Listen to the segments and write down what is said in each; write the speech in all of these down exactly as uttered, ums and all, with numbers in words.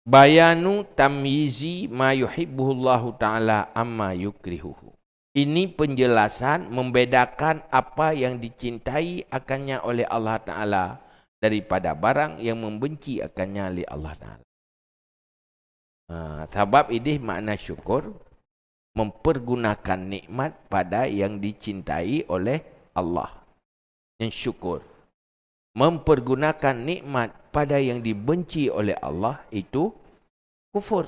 Bayanu tamyizi ma yuhibbuhullahu ta'ala amma yukrihuhu. Ini penjelasan membedakan apa yang dicintai akannya oleh Allah Ta'ala daripada barang yang membenci akannya oleh Allah Ta'ala. Ha, sabab ideh makna syukur, mempergunakan nikmat pada yang dicintai oleh Allah. Nyan syukur. Mempergunakan nikmat pada yang dibenci oleh Allah, itu kufur.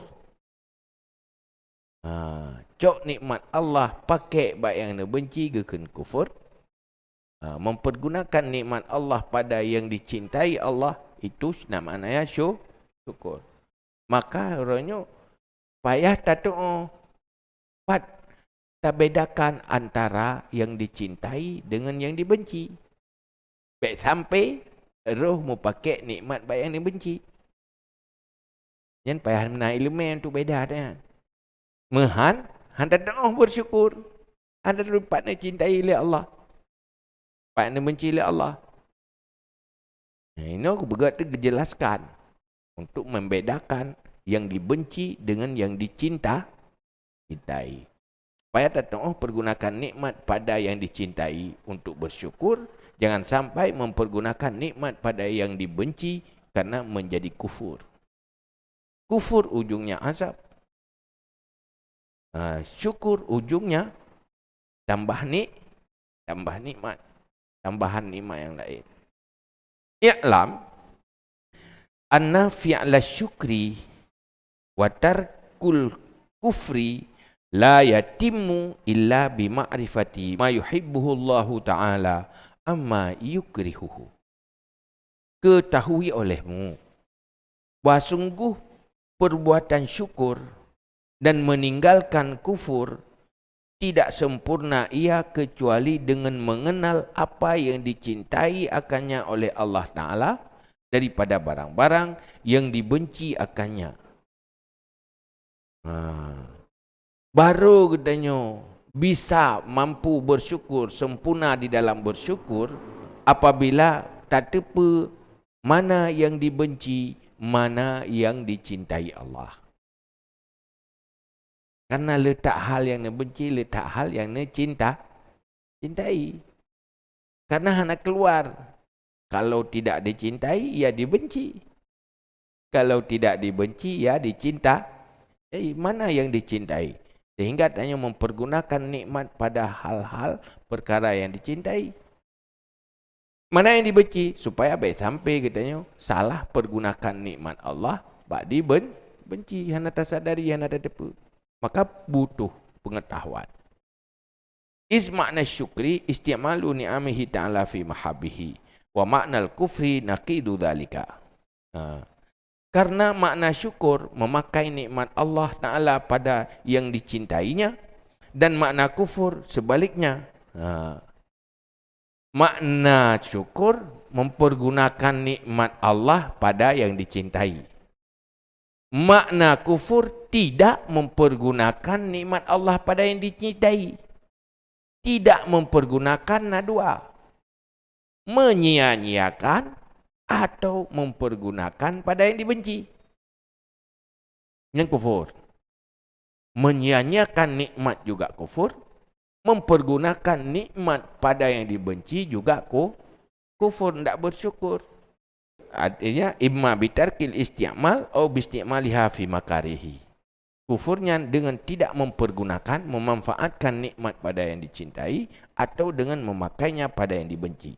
Ha, cok nikmat Allah pakai bak nyang neubenci geukheun kufur. Ha, mempergunakan nikmat Allah pada yang dicintai Allah, itu na-, maknanya syu-, syukur. Maka uroe nyoe payah tatu'oh pat tabedakan antara yang dicintai dengan yang dibenci. Bèk sampai roh meupakék nikmat bak nyang dibenci. Nyan payah meunan ileumèe untuk beda nyan. Meuhan, han tatu'oh bersyukur. Han tatu'oh pat neucintai lé Allah, pat neubenci lé Allah. Nah, inoe beugöt teujelaskan untuk membedakan yang dibenci dengan yang dicinta, cintai. Supaya tatu'oh pergunakan nikmat pada yang dicintai untuk bersyukur, jangan sampai mempergunakan nikmat pada yang dibenci karena menjadi kufur. Kufur ujungnya azab. Ha, syukur ujungnya tambah ni-, tambah nikmat, tambahan nikmat yang lain. I'lam anna fi'la syukri wa tarkul kufri la yatimmu illa bi ma'rifati ma yuhibbuhu Allahu Ta'ala amma yukrihuhu. Ketahui olehmu bahwa sungguh perbuatan syukur dan meninggalkan kufur tidak sempurna ia kecuali dengan mengenal apa yang dicintai akannya oleh Allah Ta'ala daripada barang-barang yang dibenci akannya. Ha. Baru geutanyoe bisa mampu bersyukur, sempurna di dalam bersyukur, apabila tateupeue mana yang dibenci, mana yang dicintai Allah. Karena letak hal yang neubenci, letak hal yang neucinta, cintai. Karena hana keluar. Kalau tidak dicintai, ya dibenci. Kalau tidak dibenci, ya dicinta. Jadi, mana yang dicintai? Sehingga tanyoe mempergunakan nikmat pada hal-hal perkara yang dicintai. Mana yang dibenci, supaya bèk sampai geutanyoe salah pergunakan nikmat Allah bak diben-, benci, hana tasadari, hana tateupeue. Maka butuh pengetahuan. Is makna syukri isti'malu ni'amihi ta'ala fi mahabbihi, wa maknal kufri naqidu dzalika. Ha. Karena makna syukur memakai nikmat Allah Ta'ala pada yang dicintainya, dan makna kufur sebaliknya. Ha. Makna syukur mempergunakan nikmat Allah pada yang dicintai. Makna kufur tidak mempergunakan nikmat Allah pada yang dicintai. Tidak mempergunakan na dua. Menyia-nyiakan atau mempergunakan pada yang dibenci. Nyan kufur. Menyia-nyiakan nikmat juga kufur, mempergunakan nikmat pada yang dibenci juga ku-, kufur, ndak bersyukur. Artinya, imma bitarkil isti'mal au bisti'maliha fi makarihi. Kufur nyan dengan tidak mempergunakan, memanfaatkan nikmat pada yang dicintai, atau dengan memakainya pada yang dibenci.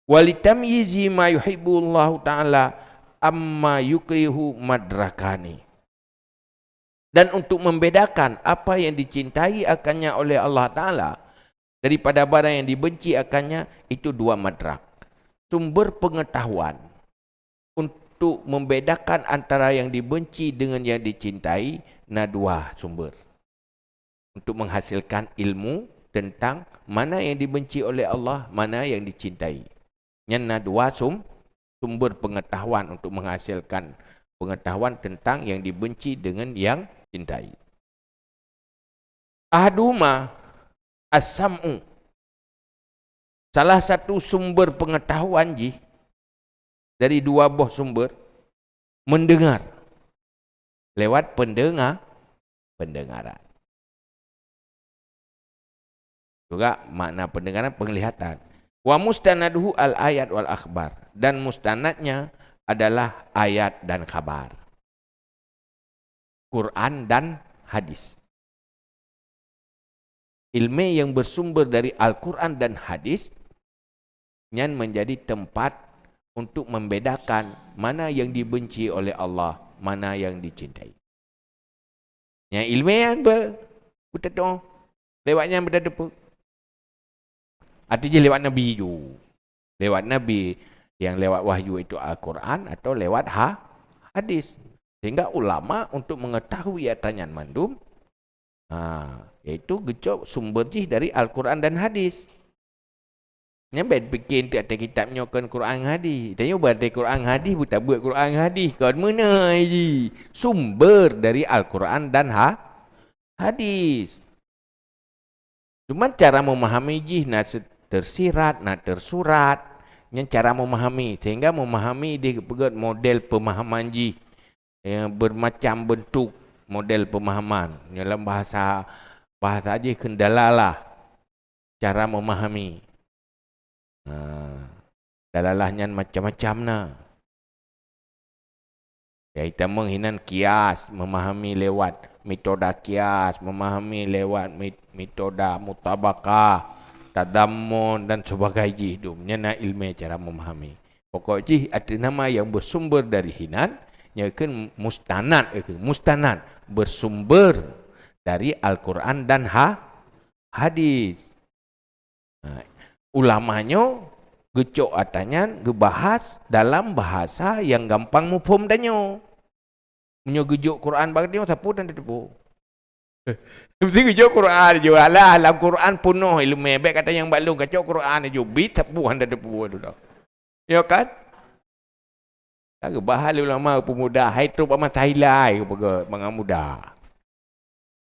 Walitamyizi ma yuhibbullahu ta'ala amma yukrihu madrakani. Dan untuk membedakan apa yang dicintai akannya oleh Allah Ta'ala daripada barang yang dibenci akannya, itu dua madrak. Sumber pengetahuan untuk membedakan antara yang dibenci dengan yang dicintai, na dua sumber. Untuk menghasilkan ilmu tentang mana yang dibenci oleh Allah, mana yang dicintai. Nyan na dua sum-, sumber pengetahuan untuk menghasilkan pengetahuan tentang yang dibenci dengan yang cintai. Ahaduhuma as-sam'u. Salah satu sumber pengetahuan jih dari dua boh sumber, mendengar. Lewat pendenga-, pendengaran. Juga makna pendengaran, penglihatan. Wa mustanaduhu al-ayat wal akhbar. Dan mustanadnya adalah ayat dan khabar. Quran dan hadis. Ilmu yang bersumber dari Al-Quran dan hadis, nyan menjadi tempat untuk membedakan mana yang dibenci oleh Allah, mana yang dicintai. Nyang ilmu nyan be-, beuteutoh. Lewat nyan beuteupeue. Arti jih lewat Nabi ju. Lewat Nabi yang lewat wahyu itu Al-Quran atau lewat ha-, hadis. Sehingga ulama untuk mengetahui ata nyan mandum, ha, yaitu geucok sumber jih dari Al-Quran dan hadis. Nyan bèk pike eunteuk até kitab nyoe kon Quran hadis. Tanyoe bak até Quran hadis, beutabeuet Quran hadis. Kon meunoe jih. Sumber dari Al-Quran dan ha-, hadis. Cuman cara memahami jih na se-, tersirat, na tersurat. Nyan cara memahami. Sehingga memahami di peugöt model pemahaman jih. Ya, bermacam bentuk model pemahaman. Nyoe lam bahasa, bahasa jih kheun dalalah. Cara memahami. Ha. Dalalah nyan macam-macam na. Ya, itamong hinan kias, memahami lewat metoda kias, memahami lewat met-, metoda mutabakah, tadammun dan sebagainya jih dum. Nyan na ilmu cara memahami. Pokok jih arti nama yang bersumber dari hinan, nyan kheun mustanad, eh, mustanad, bersumber dari Al-Quran dan ha-, hadis. Ha, ulama nyoe geucok ata nyan geubahas dalam bahasa nyang gampang muphom tanyoe. Meunyoe geujok Quran bak tanyoe, sapeue tan tateupeue. Mesti geujok Quran ju. Alah, lam Quran peunoh ilmu. Bèk gata nyang bak lôn, kacok Quran ju. Bit sapeue han tateupeue tu dah. Ya kan? Ka geubahas lé ulama peumuda, hai trok bak masa ilai geupeugah mangat muda.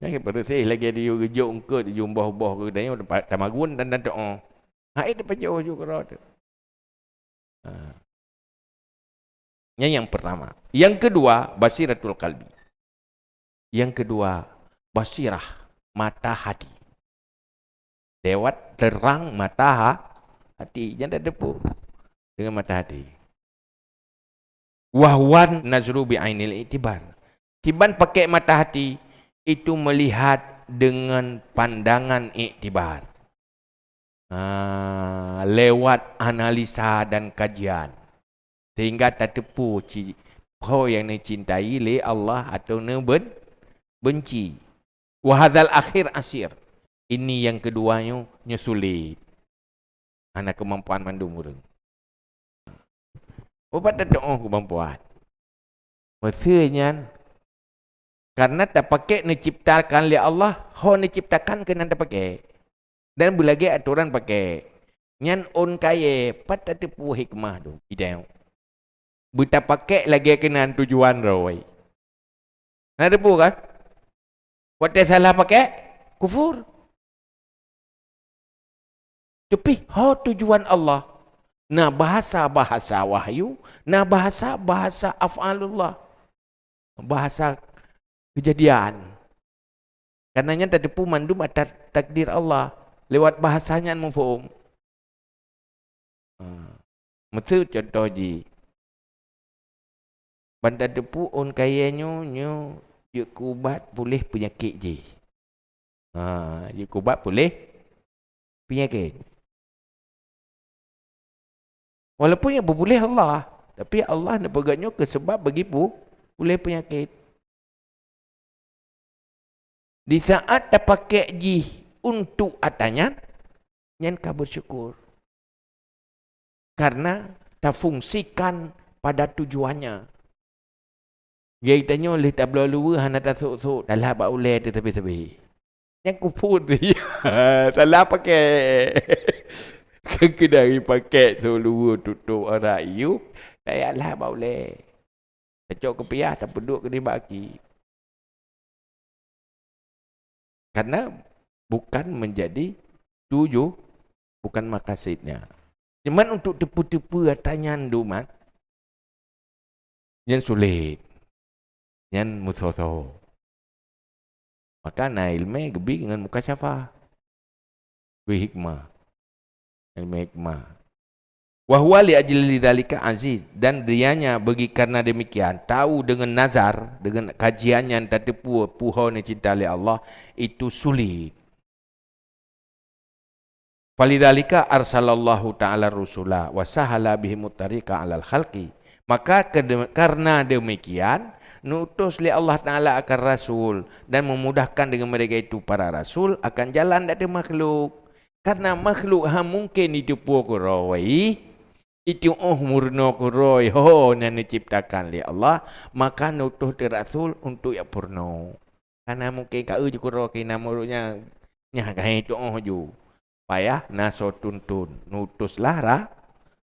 Nyan beureuséh lagèe diyue geujok eungkôt, jijumboh-boh keu tanyoe, tamagun dan, dan teu'oh. Hai teupajoh ju keudroe teuh. Ha. Nyan nyang pertama. Yang kedua, basiratul qalbi. Yang kedua, basirah, mata hati. Lewat terang mata ha-, hati. Nyan tateupeue dengan mata hati. Wahwan nazru bi ainil i'tibar. Kiban pakék mata hati, itu melihat dengan pandangan iktibar. Ha, lewat analisa dan kajian. Sehingga tateupeue ci-, ho nyang neucintai lé Allah atau neuben-, benci. Wa hadzal akhir asir. Ini yang kedua nyoe, nyoe sulet. Hana keumampuan mandum ureueng. Ubat tateu'oh keumampuan. Meuseu nyan, karena tapakék neuciptakan lé Allah, ho neuciptakan keunan tapakék. Dan beulagèe atoran pakék. Nyan ôn kayèe, pat tateupeue hikmah tu, idéh. Beutapakék lagèe keunan tujuan droe. Na teupeue kan? Watèe salah pakék, kufur. Tapi ho tujuan Allah, na bahasa-bahasa wahyu, na bahasa-bahasa af'alullah. Bahasa kejadian. Karena nyan tateupeue mandum atas takdir Allah lewat bahasa nyan muphom. Ha. Meuseu contoh jih. Ban tateupeue ôn kayèe nyoe, nyoe jeuet keu ubat puléh peunyakét jih. Ha, jeuet keu ubat puléh peunyakét. Walaupun nyang peupuléh Allah, tapi Allah neupeugöt nyoe keu seubab bagi pu-, puléh peunyakét. Di saat tapakék jih untuk ata nyan, nyan ka beusyukur. Karena tafungsikan pada tujuannya. Geutanyoe lheueh tabloe luweue hana tasôk-sôk, talah bak ulèe teuh sabe-sabe. Nyang kufur tu, salah pakék. Keudari pakék sôk luweue tutôp arak iyup, talah bak ulèe. Tacok keupiah, tapeuduek keu nibak aki. Karena bukan menjadi tuju-, bukan makasidnya. Cuman untuk teupeu-teupeu ata nyan dumat, nyan sulet, nyan musoh-soh. Maka na ilmé geubi ngon mukasyafah. Bi hikmah. Ilmé hikmah. Wa huwa li ajli dzalika aziz, dan dianya bagi karena demikian, tahu dengan nazar, dengan kajian nyang tateupeue puho neucinta lé Allah, itu sulit. Falidzalika arsalallahu ta'ala rusula wa sahala bihimut tariqa 'alal khalqi. Maka kede-, karena demikian, neutus lé Allah Ta'ala akan rasul dan memudahkan dengan mereka itu para rasul akan jalan daripada makhluk. Karena makhluk hana mungkin jiteupeue keudroe, jitu'oh meurunoe keudroe, ho, nyang neuciptakan lé Allah, maka neutus teuh rasul untuk jak peurunoe. Hana mungkin ka eu jikeudroe keu inan murit nyan, nyan ka hana tu'oh ju. Payah na soe tuntun, neutuslah ra-,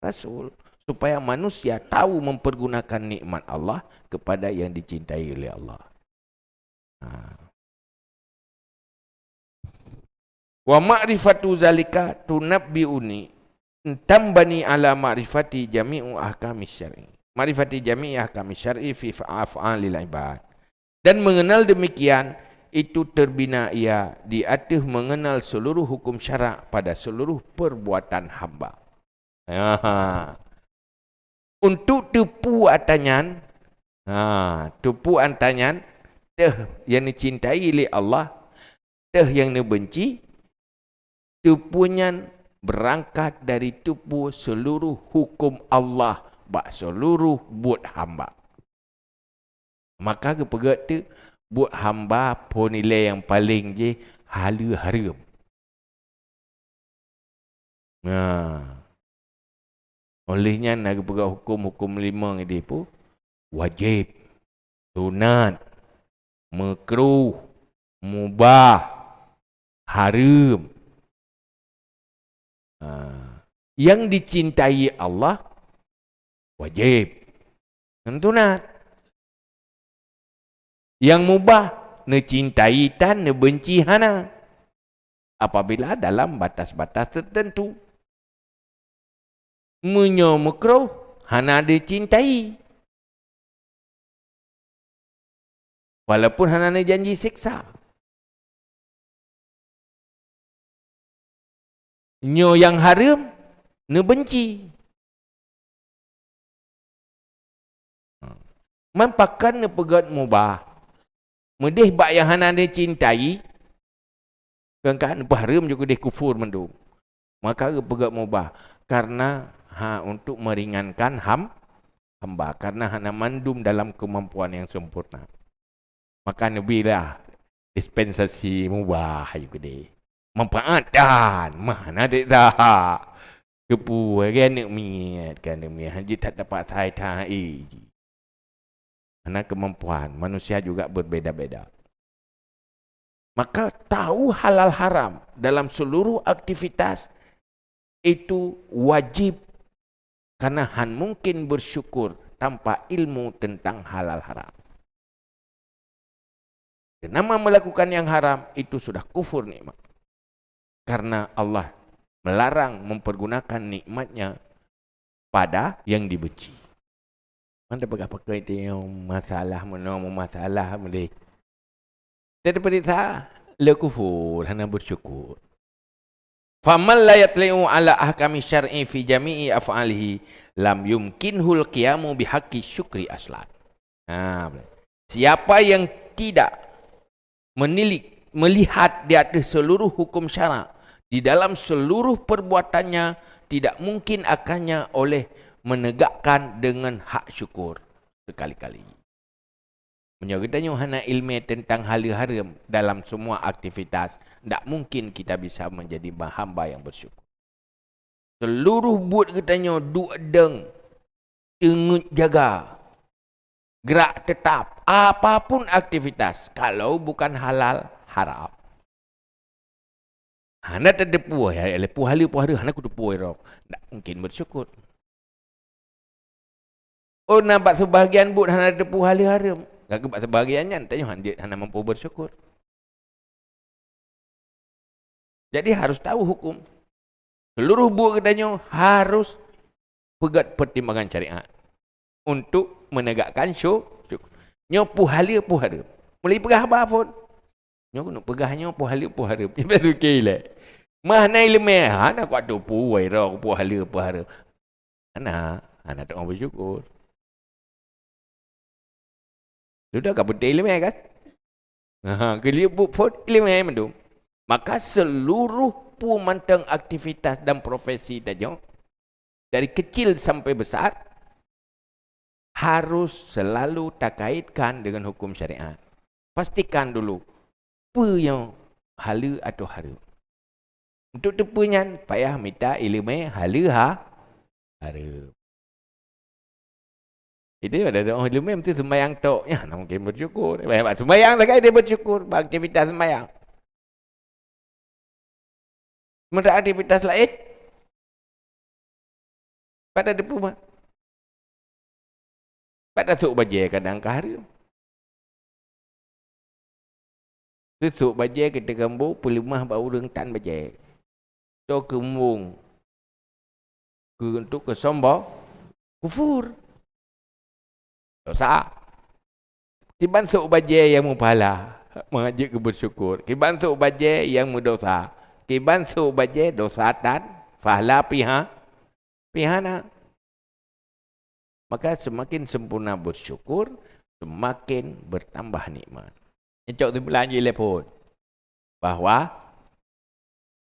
rasul, supaya manusia tahu mempergunakan nikmat Allah kepada yang dicintai oleh Allah. Ha. Wa ma'rifatu zalika tunabbi'uni, tanbani ala ma'rifati jami'u ahkami syar'i. Ma'rifati jami'i ahkami syar'i fi af'alil ibad. Dan mengenal demikian, itu terbina ia di ateuh mengenal seluruh hukum syarak pada seluruh perbuatan hamba. Ha. Untuk teupeue ata nyan, ha, teupeue ata nyan, teuh nyang neucintai lé Allah, teuh nyang neubenci, teupeue nyan beurangkat dari teupeue seluruh hukum Allah bak seluruh buet hamba. Maka geupeugah teuk buet hamba phon ilée nyang paleng jih haleue hareuem. Nah, oleh nyan na geupeugah huköm-huköm limong ideh peue? Wajéb, sunat, meukruh, mubah, hareuem. Ha, nyang dicintai Allah wajéb ngon sunat. Nyang mubah neucintai tan neubenci hana, apabila dalam batas-batas tertentu. Meunyoe meukruh hana dicintai, walaupun hana neujanji seksa. Nyoe nyang hareuem neubenci. Man pakon neupeugét mubah? Meudeh bak nyang hana neucintai, kan ka neupeuhareuem ju keudeh kufur mandum. Maka geupeugét mubah karena ha untuk meringankan ham, hamba karena hana mandum dalam kemampuan yang sempurna. Maka neubilah dispensasi mubah ayue keudeh. Manfaat dan mah na dek dah. Keupeue lagée aneuk miet, ka aneuk miet hana jeuet that dapat sai that, eh. Hana kemampuan, manusia juga berbeda-beda. Maka tahu halal haram dalam seluruh aktivitas itu wajib, karena han mungkin bersyukur tanpa ilmu tentang halal haram. Kenapa melakukan yang haram itu sudah kufur nikmat. Karena Allah melarang mempergunakan nikmatnya pada yang dibenci. Mana peugah pakai itu yang masalah, mana masalah boleh. Jadi periksa, le kufur, hana bersyukur. Faman la yatli'u ala ahkami syar'i fi jami'i af'alihi lam yumkinhul qiyamu bihaqqi syukri aslan. Ha, siapa yang tidak menilik, melihat di atas seluruh hukum syarak, di dalam seluruh perbuatannya, tidak mungkin akannya oleh menegakkan dengan hak syukur sekali-kali. Meunyoe geutanyoe hana ilmu tentang hal hareuem dalam semua aktivitas, ndak mungkin kita bisa menjadi hamba yang bersyukur. Seluruh buet geutanyoe duek deng, teungeut jaga, gerak tetap, apapun aktivitas, kalau bukan halal, haram. Hana tateupeue, ya, leupah haleue, pah haleue, hana kuteupeue roh. Ndak mungkin bersyukur. Oh, na bak sebahagian buet hana tateupeue haleue hareuem. Gaki bak sebahagian nyan, tanyoe han jeuet hana mampu bersyukur. Jadi harus tahu hukum. Seluruh buet geutanyoe harus peugét peutimbangan syariat untuk menegakkan syu-, syukur. Nyoe peue haleue, peue hareuem. Meuli peugah haba phon. Nyoe keuneuk peugah nyoe peue haleue, peue hareuem. Nyoe payah sukée ilée. Mah na iéleumé, hana kuat tupeue, wai droe peue haleue, peue hareuem. Hana, hana teungoh beusyukur. Sudah ka peunteng iéleumé kan? Ha, keu lheueh buet phon iéleumé mandum. Maka seluruh peue mantong aktivitas dan profesi tanyoe, dari kecil sampai besar, harus selalu takaitkan dengan hukum syariat. Pastikan dulu, peue nyang haleue atau hareuem. Untuk teupeu nyan, payah mita iéleumé haleue ha-, hareuem. Jadi, ada doa iéleumé mesti sembahyang tok. Ya, na mungkin bersyukur. Banyak sumbayang sagai dia bersyukur bak aktivitas sembahyang. Sementara aktivitas laén, pat tateupeu mat. Pat tasôk bajée kadang ka hareuem. Teusôk bajée keu teugambo peuleumah bak ureuëng tan bajée. Toh keumbong keu untuk keusombong, kufur. Dosa. Kiban sôk bajée nyang meupahala, mangat jeuet keu beusyukur. Kiban sôk bajée nyang meudosa. Kiban sôk bajée dosa tan, pahala piha, pihana. Maka seumaken sempurna beusyukur, seumaken beurtambah nikmat. Nyang cok seubeulanja lé phon bahwa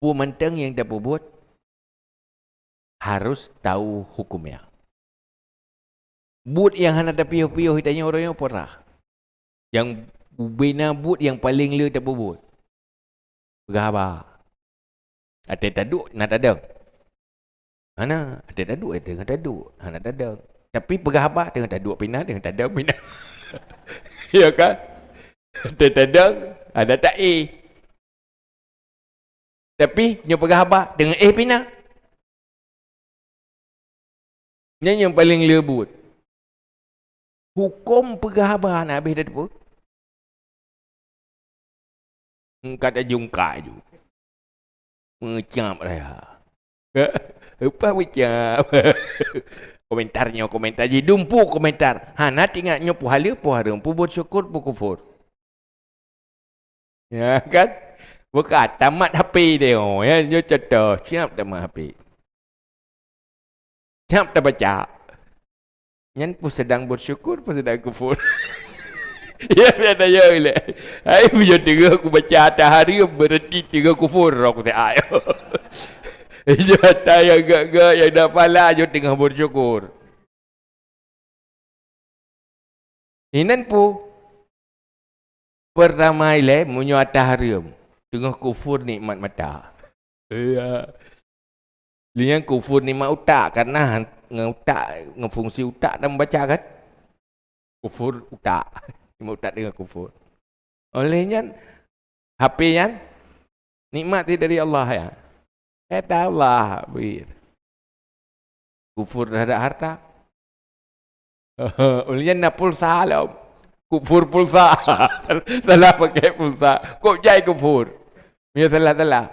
peue mantong nyang tapeubuet harôh tau hukömnya. Buet nyang hana tapiôh-piôh tanyoe uroe nyoe peurah. Nyang bubena buet nyang paleng le tapeubuet. Peugah haba. Até taduek na tadong. Hana, até taduek, até teungoh taduek, hana tadong. Tapi peugah haba teungoh taduek pih na, teungoh tadong pih na. Ya kan? Até tadong, hana taéh. Tapi nyoe peugah haba teungoh éh pih na. Nyan nyang paleng le buet. Huköm peugah haba na habéh tateupeue. Ka tajungkai ju. Meucab raya. Upah meucab. Komentar nyoe, komentar jih, dumpu komentar. Hana teuingat nyoe peue haleue, peue hareuem, peue buet syukur, peue kufur. Ya kan? Bukan tamat H P dia, oh, ya, nyoe contoh, siap tamat H P. Siap tabaca. Nyan peue sedang bersyukur, peue sedang kufur. Ya, biasa ya, ilek. Hai, bujur tiga aku baca atas hari, berhenti tiga kufur, aku tak ayo. Ija atas yang gak-gak, yang dah pala, jauh tengah bersyukur. Inan peue? Pertama ilée, meunyoe ata hareuem, teungoh kufur nikmat mata. Ya. Lheueh nyan kufur nikmat utak, karena ngon utak, ngon fungsi utak dan membaca kan? Kufur utak. Nikmat utak dengan kufur. Oleh nyan, H P nyan, nikmat dari Allah ya. Kata Allah, beri. Kufur terhadap harta. Ulih nyan na pulsa lom. Kufur pulsa. Salah pakai pulsa. Kok jai kufur? Meunyoe salah-salah.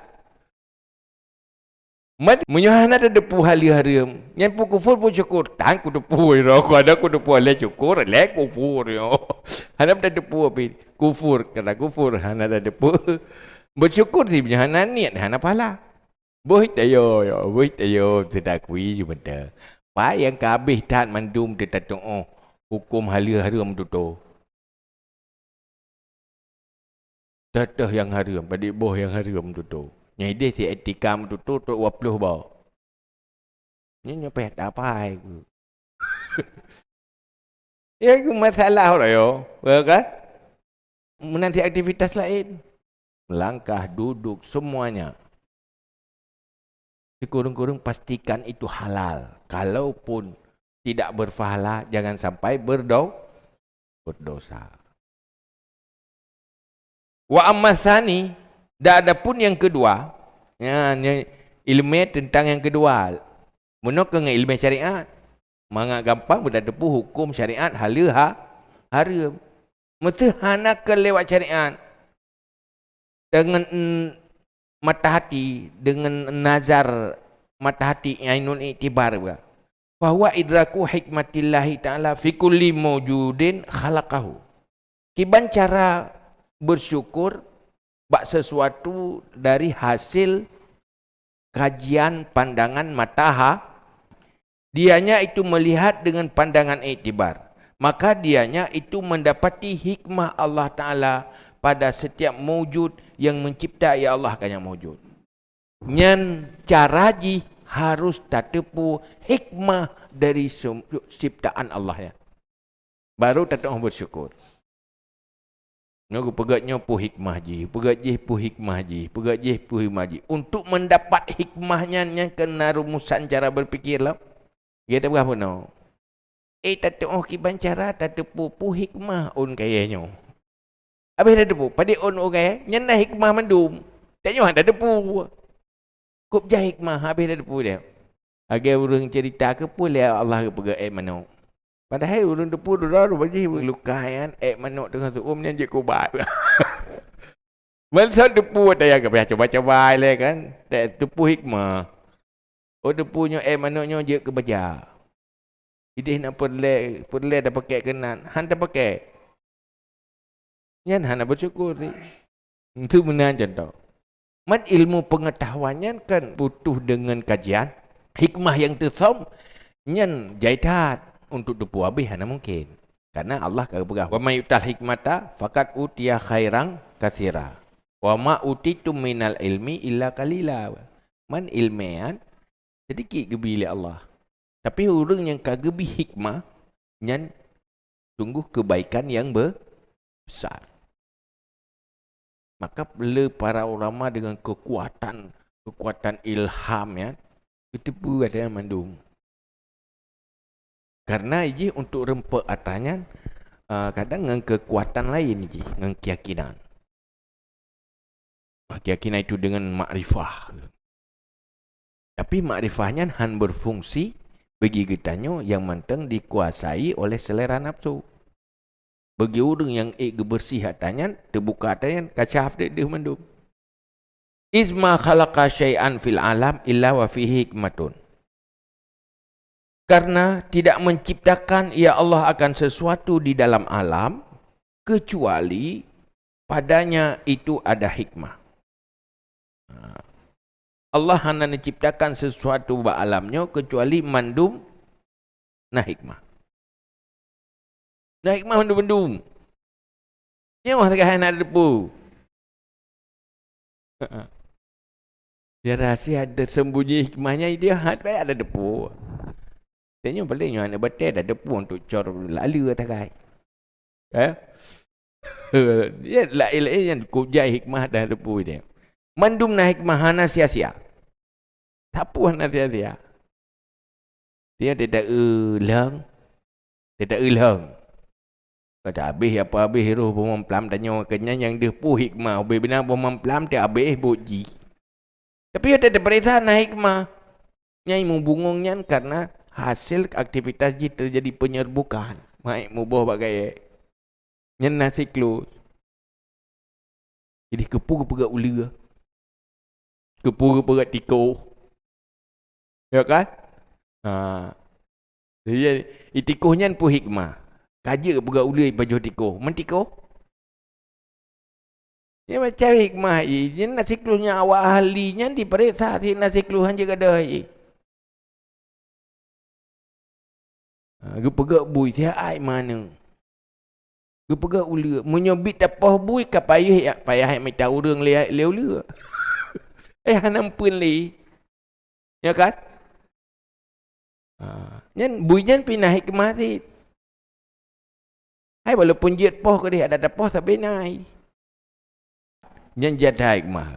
Mat-, meunyoe hana tateupeue haleue hareuem, nyan peue kufur peue syukur. Tan kuteupeue, ira ku ada kuteupeue lé syukur, lé kufur nyoe. Hana tateupeue pih. Kufur, kata kufur, hana tateupeue. Bersyukur sih, meunyoe hana niet, hana pahala. Boh tayo, yo, boh tayo, teutakui ju mantong. Pai nyang ka habéh that mandum teutateuoh huköm haleue hareuem tutoe. Teuh-teuh nyang hareuem, padit boh nyang hareuem tutoe. Nyang ideh si etika meututoe trok dua ploh boh. Nyoe, nyoe payah tapai ku. Ya, itu masalah orang yo, ya kan? Meunan si aktivitas laén. Melangkah, duduk, semuanya. Sikureueng-kureueng pastikan itu halal. Kalaupun tidak berpahala, jangan sampai berdo-, berdosa. Wa amma tsani, dan adapun yang kedua, ya, ni ilmu tentang yang kedua. Meunoe keu ngon ilmu syariat. Mangat gampang beutateupeue huköm syariat haleue ha-, hareuem. Meuseuh hana keu lewat syariat. Deungon mata hati, deungon nazar mata hati, ainul iktibar bah. Fahuwa idraku hikmatillahi ta'ala fi kulli maujudin khalaqahu. Kiban cara bersyukur bak sesuatu dari hasil kajian pandangan mata ha-, dianya itu melihat dengan pandangan iktibar, maka dianya itu mendapati hikmah Allah Ta'ala pada setiap maujud yang mencipta, ya Allah, ka nyang maujud. Nyan cara jih harus tateupeue hikmah dari sem-, ciptaan Allah nyan. Baru tateupeue bersyukur. Nyoe geupeugah nyoe peue hikmah jih, peugah jih peue hikmah jih, peugah jih peue hikmah jih. Untuk mendapat hikmah nyan, nyan keuh na rumusan cara berpikir lom. Geupeugah bunoe. Eh, tateupeue kiban cara tateupeue peue hikmah ôn kayèe nyoe. Habéh tateupeue, padum ôn, ôn kayèe, nyan na hikmah mandum. Tanyoe hana tateupeue. Kôb jai hikmah, habéh tateupeue dia. Lagèe ureueng cerita keupeue lé Allah geupeugah èk manok. Padahai ureueng teupeue droe-droe jih luka nyan, èk manok teungoh seu-uem nyan jeuet keu ubat. Ban sang teupeue watèe nyan ka payah cuba-cuba lé kan. Teupeue hikmah. Oh, teupeue nyoe èk manok nyoe jeuet keu baja. Idéh na peureulèe, peureulèe tapakék keunan, han tapakék. Nyan hana bersyukur sih. Itu meunan contoh. Man ilmu pengetahuan nyan kan butuh dengan kajian. Hikmah nyang teusöm nyan jai that, untuk teupeue habéh hana mungkin. Karena Allah ka geupeugah, "Wa may yu'tal hikmata faqad utiya khairan katsira. Wa ma utitum minal ilmi illa qalila." Man ilmè nyan sedikit geubri lé Allah. Tapi ureueng nyang ka geubri hikmah, nyan sungguh kebaikan yang be-, besar. Maka le para ulama dengan kekuatan, kekuatan ilham nyan, geuteupeue ata nyan mandum. Karena jih untuk reumpok ata nyan, ah, kadang ngon kekuatan laén jih, ngon keyakinan. Keyakinan itu dengan makrifah. Tapi makrifah nyan han berfungsi bagi geutanyoe nyang mantong dikuasai oleh selera nafsu. Bagi ureueng nyang ék geubeureuséh ata nyan, teubuka ata nyan, kasyaf deuh-deuh mandum. "Iz ma khalaqa syai'an fil alam illa wa fihi hikmatun." Karena tidak menciptakan, ya Allah, akan sesuatu di dalam alam, kecuali padanya itu ada hikmah. Ha. Allah hana neuciptakan sesuatu bak alam nyoe kecuali mandum na hikmah. Na hikmah mandum-mandum. Nyoe mah teuka hana teupeue. Ya, rahsia tersembunyi hikmahnya dia hat payah ada teupeue. Tanyoe paléng nyoe aneuk batèe ada teupeue untuk cor lalu atakai. Eh? Ya, laén-laén nyan kujai hikmah dan teupeue dia. Mandum na hikmah hana sia-sia. Sapeue hana sia-sia. Dia tidak ulang. Tidak ulang. Kata habéh apa habéh roh boh mamplam tanyoe, keu nyan nyang deuh peue hikmah, ubé bina boh mamplam teu habéh buet jih. Tapi watèe teupeuriksa na hikmah. Nyang meubungong nyan karena hasil aktivitas jih terjadi penyerbukan. Maék muboh bak gayèe. Nyan na siklus. Jadi keupeue geupeugah uleue? Keupeue geupeugah tikoh? Ya kan? Ha. Jadi, itikoh nyan peue hikmah? Ka jeuet geupeugah uleue ipajoh tikoh. Meutikoh? Nyan macam hikmah jih. Nyan na siklus nyang awak ahli nyan dipeuriksa si na siklus hanjeuet gadôh jih. Ha, geupeugah bui, siat ai maneueng. Geupeugah uleue, meunyoe bit tapoh bui ka payah, payah mita ureueng lé, lé uleue. Eh, hana meupeuen lé. Ya kan? Ha, nyan bui nyan pih na hikmah cit. Hai, walaupun jeuet poh keudeh, adak tapoh sabe na ai. Nyan jih ada hikmah.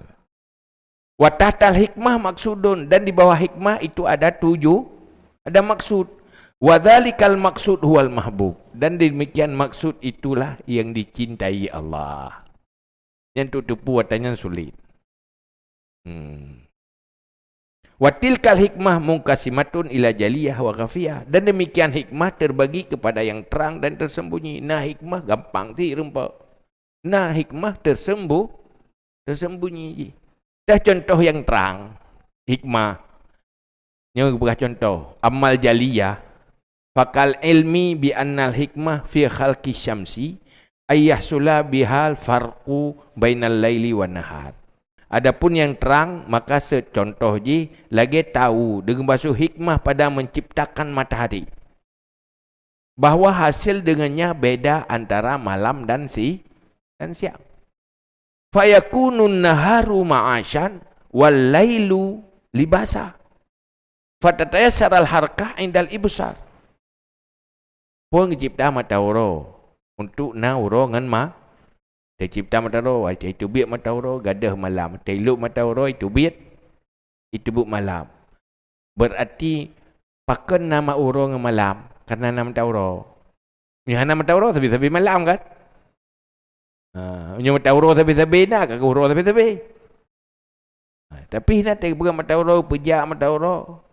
Wa tahtal hikmah maksudun, dan di bawah hikmah itu ada tuju-, ada maksud. Wa dzalikal maksud huwal mahbub, dan demikian maksud itulah yang dicintai Allah. Nyan untuk teupeue ata nyan sulet. Hmm. Wa tilkal hikmah munqasimatun ila jaliyah wa khafiyah. Dan demikian hikmah terbagi kepada yang terang dan tersembunyi. Na hikmah gampang cit reumpok. Na hikmah tersembu-, tersembunyi jih. Dah contoh yang terang, hikmah. Nyoe geupeugah cuntoh, amal jaliyah, fakal ilmi bi annal hikmah fi khalqi syamsi, ayyahsula bihal farqu bainal laili wan nahar. Adapun nyang trang, maka seucontoh jih lagée tahu deungon basu hikmah pada menciptakan matahari, bahwa hasil dengannya beda antara malam dan si-, dan siang. Fayakunun naharu ma'asyan wal lailu libasa. Fatatayassaral harkah indal ibsar. Peue geucipta mata uroe untuk na uroe ngon ma-, teucipta mata uroe, ai teubiet mata uroe, gadôh malam, teulok mata uroe, teubiet, teubiet malam. Berarti pakon na ma-, uroe ngon malam, karena na mata uroe. Meunyoe hana mata uroe, sabe-sabe malam kan? Ha, meunyoe mata uroe sabe-sabe na, ka uroe sabe-sabe. Ha, tapi na teupeugah mata uroe, peujak mata uroe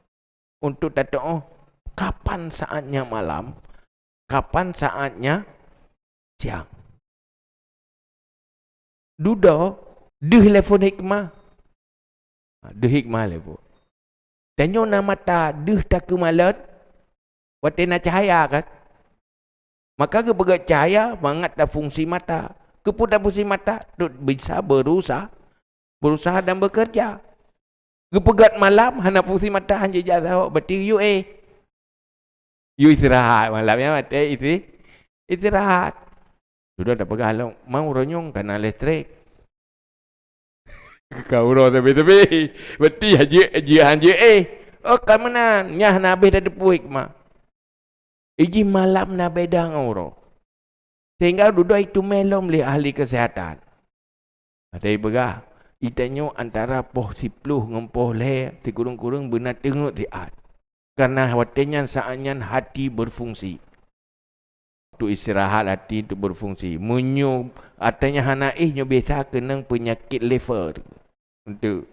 untuk tatu'oh kapan saatnya malam, kapan saatnya siang. Dudoe, deuh lé phon hikmah. Ha, deuh hikmah lé phon. Tanyoe na mata, deuh takeumalon, watée na cahya kan? Maka geupeugét cahya mangat tafungsi mata. Keupeue tafungsi mata? Untuk bisa berusaha, berusaha dan bekerja. Geupeugét malam, hana fungsi mata, hana jijak saho, berarti yue éh. Yue istirahat malam nyan, watée isi-, istirahat. Sudah tapeugah lom, "Mau uroe nyoe ka na listrik." Ka uroe sabe-sabe. Berarti jeuet, jeuet han jeuet éh. Oh, ka meunan, nyan hana habéh tateupeue hikmah. Iji malam na beda ngon uroe. Sehingga dudoe iteumé lom lé ahli kesehatan. Ada peugah, geutanyoe antara poh siploh ngon poh lhée sikureueng-kureueng beuna teungeut siat. Karena watée nyan saat nyan hati berfungsi. Untuk istirahat hati untuk berfungsi. Meunyoe watée nyan hana éh, nyoe biasa keunong penyakit liver. Untuk.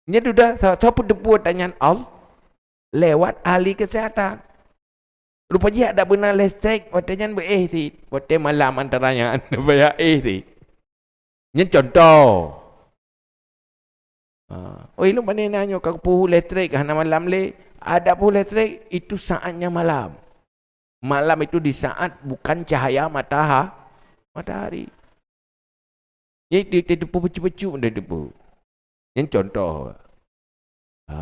Nyan dudoe sa-, sapeue teupeu tanyan al-, lewat ahli kesehatan. Rupa jih ada beuna listrik, watée nyan beu éh cit. Watée malam antara nyan, beu éh cit. Nyan contoh. Ha. Oi, lôn pane na nyoe ka peue listrik, hana malam lé. Ada peue listrik, itu saatnya malam. Malam itu di saat bukan cahaya mataha-, matahari. Jadi, di, di, di, peue-peue, di, di, peue. Nyan contoh. Ha,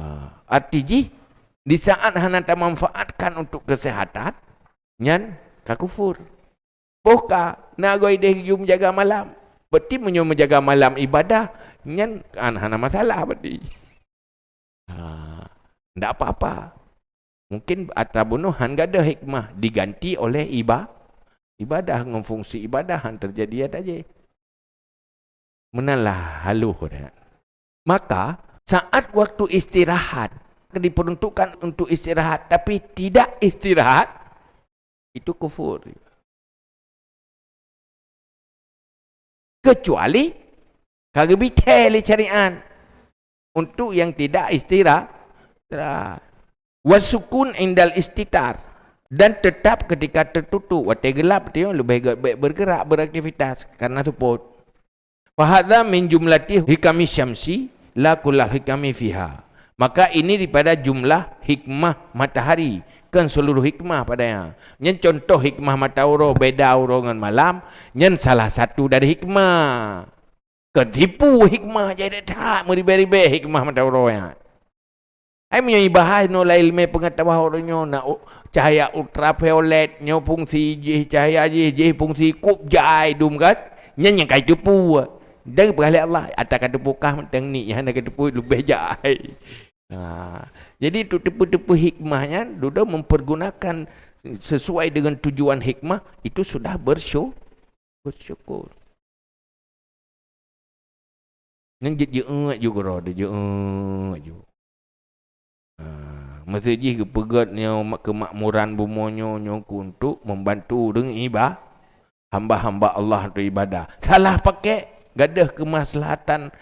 arti jih, di saat hana tamanfaatkan untuk kesehatan, nyan ka kufur. Poh ka, na goe ideh jeuet meujaga malam. Berarti meunyoe meujaga malam ibadah, nyan kan hana masalah berarti. Ha, ndak apa-apa. Mungkin atra bunoe han gadôh hikmah diganti oleh iba-, ibadah, ngon fungsi ibadah han teujadi atra jih. Meunan lah halôh dah. Maka, saat waktu istirahat, diperuntukkan untuk istirahat, tapi tidak istirahat, itu kufur. Kecuali ka geubithée lé syariat untuk yang tidak istira-, istirahat. Wasukun indal istitar, dan tetap ketika tertutup. Watée gelap tu leubeh ge-, baik bergerak, beraktivitas karena seupôt. Fahadza min jumlati hikami syamsi la kullal hikami fiha. Maka ini daripada jumlah hikmah matahari, kan seluruh hikmah padanya. Nyan contoh hikmah mata uroe beda uroe ngon malam, nyan salah satu dari hikmah. Keutipu hikmah jadi that meuribée-ribée hikmah mata uroe nyan. Hai meunyoe ibahas nyoe lam ilmu pengetahuan ureuëng nyoe na u-, cahaya ultraviolet nyoe fungsi jih cahaya jih, jih fungsi kup jai dum kan. Nyan nyang kai teupeu. Dan peugah lé Allah, ata ka teupeu kah mantong ni, nyang hana ka teupeu leubeh jai. Ha. Jadi tu teupeu-teupeu hikmah nyan, dudoe mempergunakan sesuai dengan tujuan hikmah, itu sudah bersyu-, bersyukur. Nyan jeuet jeuet ju keudroe, jeuet ju. Ha, meuseujih geupeugét nyoe ma-, keumakmuran bumoe nyoe, nyoe keu untuk membantu ureuëng iba-, hamba-hamba Allah untuk ibadah. Salah pakai, gadôh keumaslahatan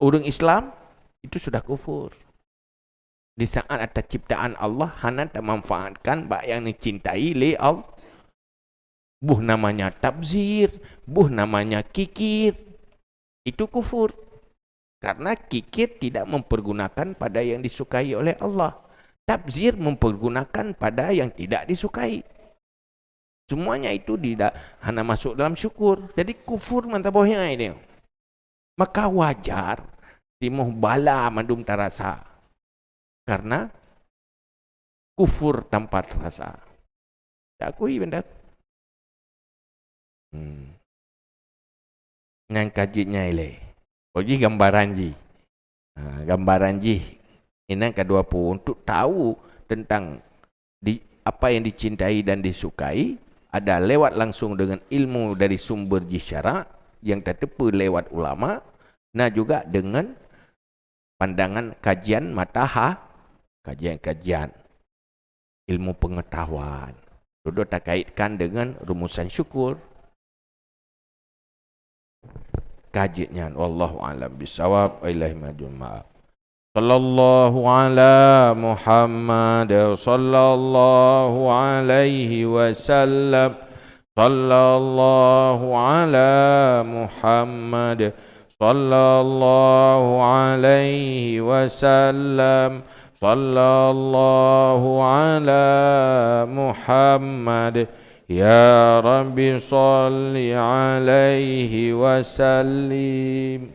ureuëng Islam, itu sudah kufur. Di saat ata ciptaan Allah hana tamanfaatkan bak nyang neucintai lé Allah. Boh namanya tabzir, boh namanya kikir. Itu kufur. Karena kikir tidak mempergunakan pada yang disukai oleh Allah. Tabzir mempergunakan pada yang tidak disukai. Semuanya itu tidak, hana masuk dalam syukur. Jadi kufur mantap boh nyan dia. Maka wajar timoh bala mandum tarasa. Karena kufur tanpa rasa. Tak akui benda. Hmm. Nyan ka jeuet nyan ilée. Oh, jih gambaran jih. Ha, gambaran jih. Inan ka dua puluh untuk tahu tentang di, apa yang dicintai dan disukai ada lewat langsung dengan ilmu dari sumber jih syarak yang tateupeue lewat ulama, na juga dengan pandangan kajian mata ha-, kajian-kajian ilmu pengetahuan. Dudoe takaitkan dengan rumusan syukur. Ka jeuet nyan, wallahu a'lam bissawab, wa ilaihi marji'ul ma'ab. Sallallahu ala Muhammad, sallallahu alaihi wasallam, sallallahu ala Muhammad, sallallahu alaihi wasallam, sallallahu ala Muhammad. Ya Rabbi, salli alaihi wasallim.